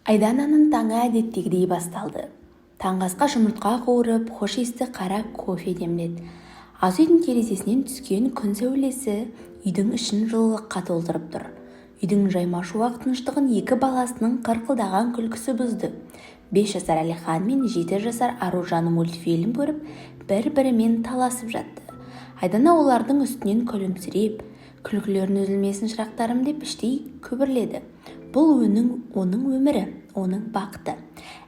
Айдананың таңы әдеттегідей басталды. Таңғы асқа жұмыртқа қуырып, хош иісті қара кофе демдеді. Ас үйдің терезесінен түскен күн сәулесі үйдің ішін жылылыққа толтырып тұр. Үйдің жайма-шуақ тыныштығын екі баласының қарқылдаған күлкісі бұзды. 5 жасар Әлихан мен 7 жасар Аружан мультфильм көріп, бір-бірімен таласып жатты. Айдана олардың үстінен күлімсіреп, күлкілерін үзілмесін шырақтарым деп іштей күбірледі. Бұл оның өмірі, оның бақыты.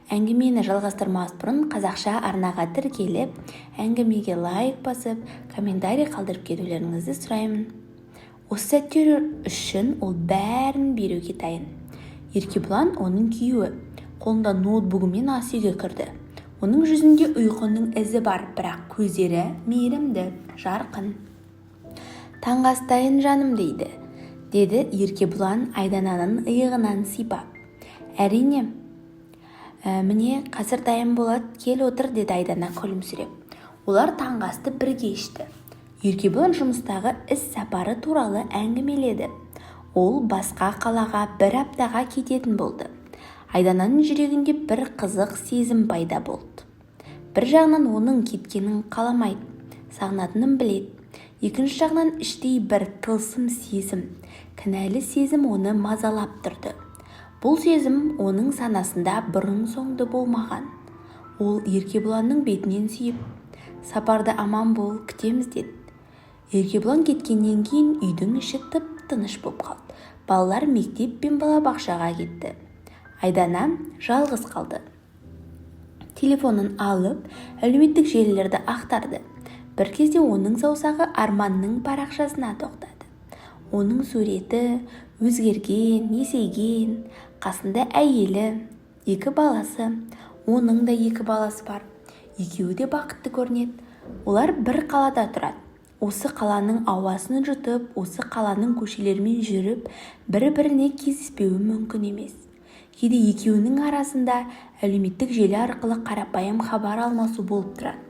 Әңгімені жалғастырмас бұрын қазақша арнаға тіркеліп, әңгімеге лайк басып, комментарий қалдырып кетулеріңізді сұраймын. Осы сәттер үшін ол бәрін беруге дайын. Еркебұлан, оның күйеуі, қолында ноутбугымен ас үйге кірді. Оның жүзінде ұйқының ізі бар, бірақ көздері мейірімді, жарқын. Таңғы ас дайын, жаным, дейді, деді Еркебұлан Айдананың иығынан сипап. Әрине, міне, қазір дайын болады, кел отыр, деді Айдана күлімсіреп. Олар таңғы асты бірге ішті. Еркебұлан жұмыстағы іс сапары туралы әңгімеледі. Ол басқа қалаға бір аптаға кететін болды. Айдананың жүрегінде бір қызық сезім пайда болды. Бір жағынан оның кеткенін қаламайды, сағынатынын біледі. Екінші жағынан іштей бір тылсым сезім, кінәлі сезім оны мазалап тұрды. Бұл сезім оның санасында бұрын-соңды болмаған. Ол Еркебұланның бетінен сүйіп, сапарда аман бол, күтеміз деді. Еркебұлан кеткеннен кейін үйдің іші тып-тыныш боп қалды. Балалар мектеп пен балабақшаға кетті. Айдана жалғыз қалды. Телефонын алып, әлеуметтік желілерді ақтарды. Бір кезде оның саусағы Арманның парақшасына тоқтады. Оның суреті өзгерген, есейген, қасында әйелі, екі баласы, оның да екі баласы бар. Екеуі де бақытты көрінеді. Олар бір қалада тұрады. Осы қаланың ауасын жұтып, осы қаланың көшелерімен жүріп, бір-біріне кездеспеуі мүмкін емес. Кейде екеуінің арасында әлеуметтік желі арқылы қарапайым хабар алмасу болып тұрады.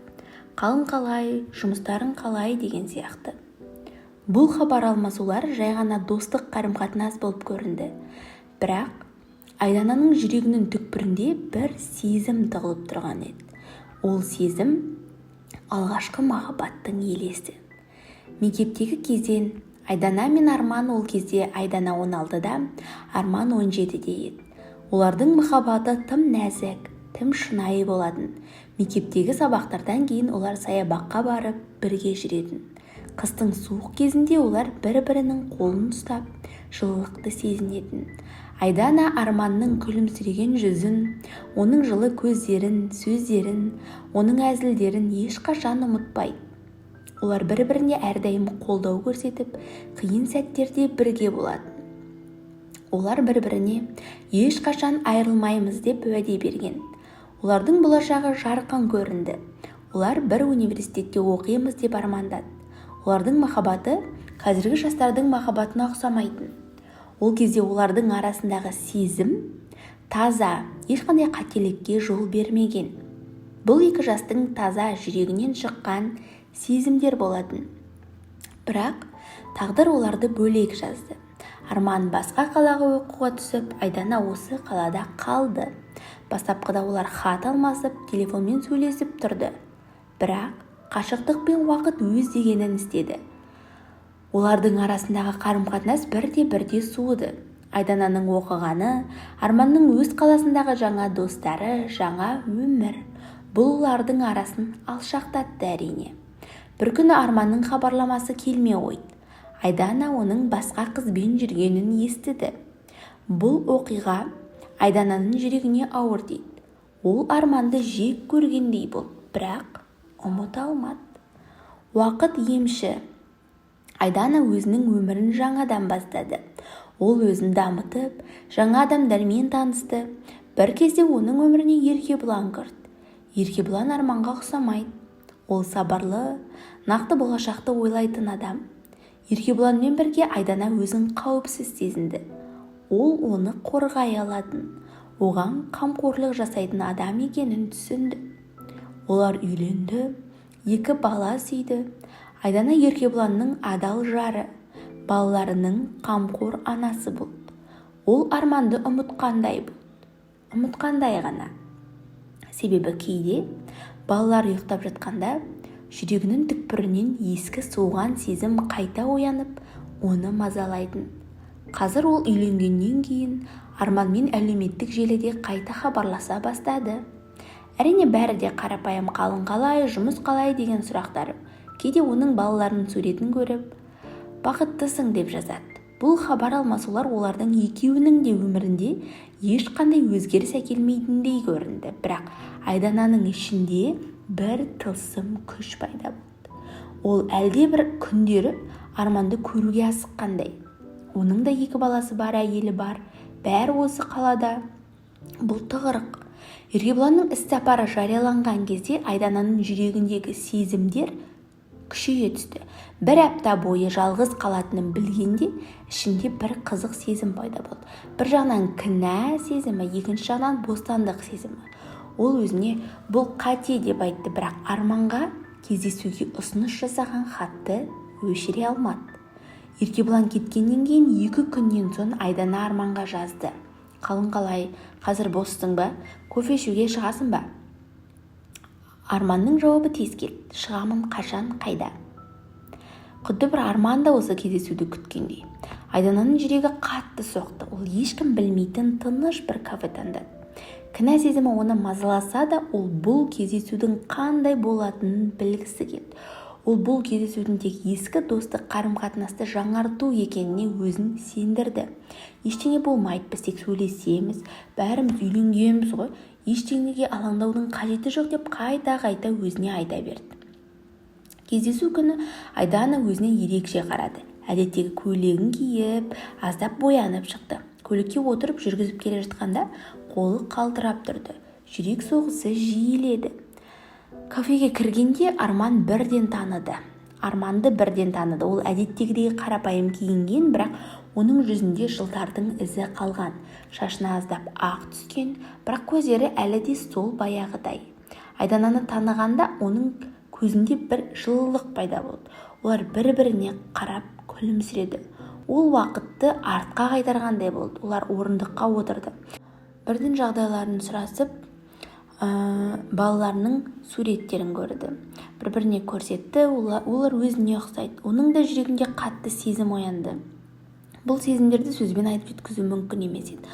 Қалың қалай, жұмыстарың қалай деген сияқты. Бұл хабар алмасулар жай ғана достық қарым-қатынас болып көрінді. Бірақ Айдананың жүрегінің түкпірінде бір сезім тығылып тұрған еді. Ол сезім алғашқы махаббаттың елесі. Мектептегі кезден Айдана мен Арман, ол кезде Айдана 16-да, Арман 17-де еді. Олардың махаббаты тым нәзік, тым шынайы болатын. Мектептегі сабақтардан кейін олар саябаққа барып бірге жүретін. Қыстың суық кезінде олар бір-бірінің қолын ұстап, жылылықты сезінетін. Айдана Арманның күлімсіреген жүзін, оның жылы көздерін, сөздерін, оның әзілдерін ешқашан ұмытпайды. Олар бір-біріне әрдайым қолдау көрсетіп, қиын сәттерде бірге болатын. Олар бір-біріне ешқашан айырылмаймыз деп уәде берген. Олардың болашағы жарқын көрінді. Олар бір университетте оқимыз деп армандады. Олардың махаббаты қазіргі жастардың махаббатына ұқсамайтын. Ол кезде олардың арасындағы сезім таза, ешқандай қателікке жол бермеген. Бұл екі жастың таза жүрегінен шыққан сезімдер болатын. Бірақ тағдыр оларды бөлек жазды. Арман басқа қалаға оқуға түсіп, Айдана осы қалада қалды. Бастапқыда олар хат алмасып, телефонмен сөйлесіп тұрды. Бірақ қашықтық пен уақыт өз дегенін істеді. Олардың арасындағы қарым-қатынас бірте-бірте суыды. Айдананың оқығаны, Арманның өз қаласындағы жаңа достары, жаңа өмір. Бұл олардың арасын алшақтатты әрине. Бір күні Арманның хабарламасы келмей қойды. Айдана оның басқа қызбен жүргенін естіді. Бұл оқиға Айдананың жүрегіне ауыр тиді. Ол Арманды жек көргендей болды, бірақ ұмыта алмады. Уақыт емші. Айдана өзінің өмірін жаңадан бастады. Ол өзін дамытып, жаңа адамдармен танысты. Бір кезде оның өміріне Еркебұлан кірді. Еркебұлан Арманға ұқсамайды. Ол сабырлы, нақты болашақты ойлайтын адам. Еркебұланмен бірге Айдана өзін қауіпсіз сезінді. Ол оны қорғай алатын, оған қамқорлық жасайтын адам екенін түсінді. Олар үйленді, екі бала сүйді. Айдана Еркебұланның адал жары, балаларының қамқор анасы болды. Ол Арманды ұмытқандай болды. Ұмытқандай ғана. Себебі кейде балалар ұйықтап жатқанда жүрегінің түкпірінен ескі суыған сезім қайта оянып, оны мазалайтын. Қазір ол үйленгеннен кейін Арманмен әлеуметтік желіде қайта хабарласа бастады. Әрине, бәрі де қарапайым: қалың қалай, жұмыс қалай деген сұрақтар. Кейде оның балаларының суретін көріп, «Бақыттысың» деп жазады. Бұл хабар алмасулар олардың екеуінің де өмірінде ешқандай өзгеріс әкелмейтіндей көрінді, бірақ Айдананың ішінде бір тылсым күш пайда болды. Ол әлдебір күндері Арманды көруге асыққандай. Оның да екі баласы бар, әйелі бар, бәрі осы қалада. Бұл тығырық. Еркебұланның іссапары жарияланған кезде Айдананың жүрегіндегі сезімдер күшейе түсті. Бір апта бойы жалғыз қалатынын білгенде ішінде бір қызық сезім пайда болды. Бір жағынан кінә сезімі, екінші жағынан бостандық сезімі. Ол өзіне бұл қате деп айтты, бірақ Арманға кездесуге ұсыныс жасаған хатты өшіре алмады. Еркебұлан кеткеннен кейін 2 күннен соң Айдана Арманға жазды: «Қалың қалай? Қазір боссың ба? Кофе ішуге шығасың ба?» Арманның жауабы тез келді: «Шығамын. Қашан, қайда?» Құдды бір Арман да осы кездесуді күткендей. Айдананың жүрегі қатты соқты. Ол ешкім білмейтін тыныш бір кафе таңдады. Кінә сезімі оны мазаласа да, ол бұл кездесудің қандай болатынын білгісі келді. Ол бұл кездесудің тек ескі достық қарым-қатынасты жаңарту екеніне өзін сендірді. «Ештеңе болмайды, біз тек сөйлесеміз, бәріміз үйленгенбіз ғой, ештеңеге алаңдаудың қажеті жоқ», – деп қайта-қайта өзіне айта берді. Кездесу күні Айдана өзіне ерекше қарады. Әдеттегі көйлегін киіп, аздап боянып шықты. Көлікке отырып жүргізіп келе жатқанда қолы қалтырап тұрды, жүрек соғысы жиіледі. Кафеге кіргенде Арман бірден таныды. Арманды бірден таныды. Ол әдеттегідей қарапайым киінген, бірақ оның жүзінде жылдардың ізі қалған, шашына аздап ақ түскен, бірақ көздері әлі де сол баяғыдай. Айдананы танығанда оның көзінде бір жылылық пайда болды. Олар бір-біріне қарап күлімсіреді. Ол уақытты артқа қайтарғандай болды. Олар орындыққа отырды, бірден жағдайларын сұрасып, балаларының суреттерін көрді, бір-біріне көрсетті. Олар өзіне ұқсайды. Оның да жүрегінде қатты сезім оянды. Бұл сезімдерді сөзбен айтып жеткізу мүмкін емес еді.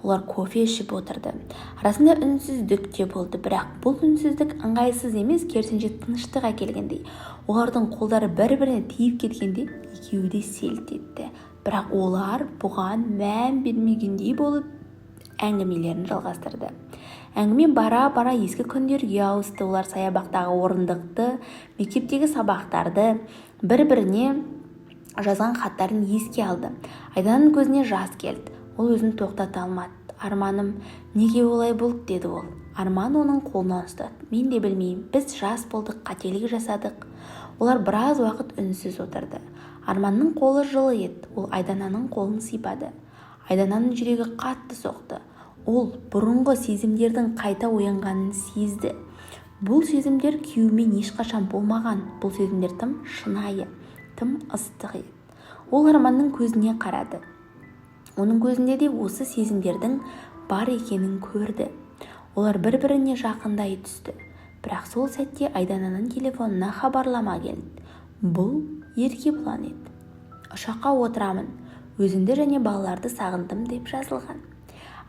Олар кофе ішіп отырды. Арасында үнсіздік те болды, бірақ бұл үнсіздік ыңғайсыз емес, керісінше тыныштық әкелгендей. Олардың қолдары бір-біріне тиіп кеткенде екеуі де селт етті, бірақ олар бұған мән бермегендей болып әңгімелерін жалғастырды. Әңгіме бара-бара ескі күндерге ауысты. Олар саябақтағы орындықты, мектептегі сабақтарды, бір-біріне жазған хаттарын еске алды. Айдананың көзіне жас келді. Ол өзін тоқтата алмады. «Арманым, неге олай болды?» – деді ол. Арман оның қолынан ұстады. «Мен де білмеймін. Біз жас болдық, қателік жасадық». Олар біраз уақыт үнсіз отырды. Арманның қолы жылы еді. Ол Айдананың қолын сипады. Айдананың жүрегі қатты соқты. Ол бұрынғы сезімдердің қайта оянғанын сезді. Бұл сезімдер күйеуімен ешқашан болмаған. Бұл сезімдер тым шынайы, тым ыстық еді. Ол Арманның көзіне қарады. Оның көзінде де осы сезімдердің бар екенін көрді. Олар бір-біріне жақындай түсті. Бірақ сол сәтте Айдананың телефонына хабарлама келді. Бұл Еркебұлан еді. «Ұшаққа отырамын, өзіңді және балаларды сағындым», – деп жазылған.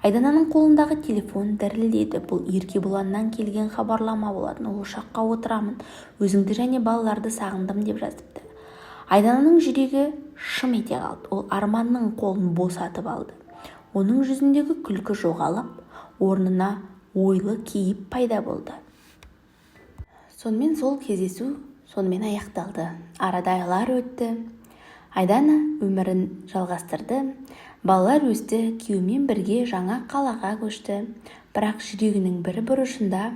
Айдананың қолындағы телефон дірілдеді. Бұл Еркебұланнан келген хабарлама болатын. Ол «Ұшаққа отырамын, өзіңді және балаларды сағындым» деп жазыпты. Айдананың жүрегі шым ете қалды. Ол Арманның қолын босатып алды. Оның жүзіндегі күлкі жоғалып, орнына ойлы кейіп пайда болды. Сонымен, сол кездесу сонымен аяқталды. Арада айлар өтті. Айдана өмірін жалғастырды. Балалар өсті, күйеуімен бірге жаңа қалаға көшті. Бірақ жүрегінің бір бұрышында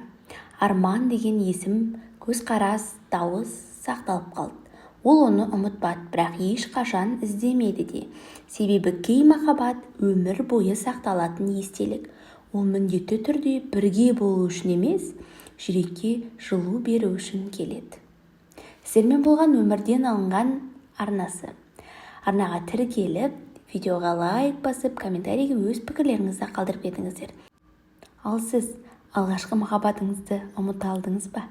Арман деген есім, көзқарас, дауыс сақталып қалды. Ол оны ұмытпады, бірақ ешқашан іздемеді де. Себебі кей махаббат – өмір бойы сақталатын естелік. Ол міндетті түрде бірге болу үшін емес, жүрекке жылу беру үшін келеді. Сіздермен болған «Өмірден алынған» арнасы. Арнаға тіркеліп, видеоға лайк басып, комментарийге өз пікірлеріңізді қалдырып кетіңіздер. Ал сіз алғашқы махаббатыңызды ұмыта алдыңыз ба?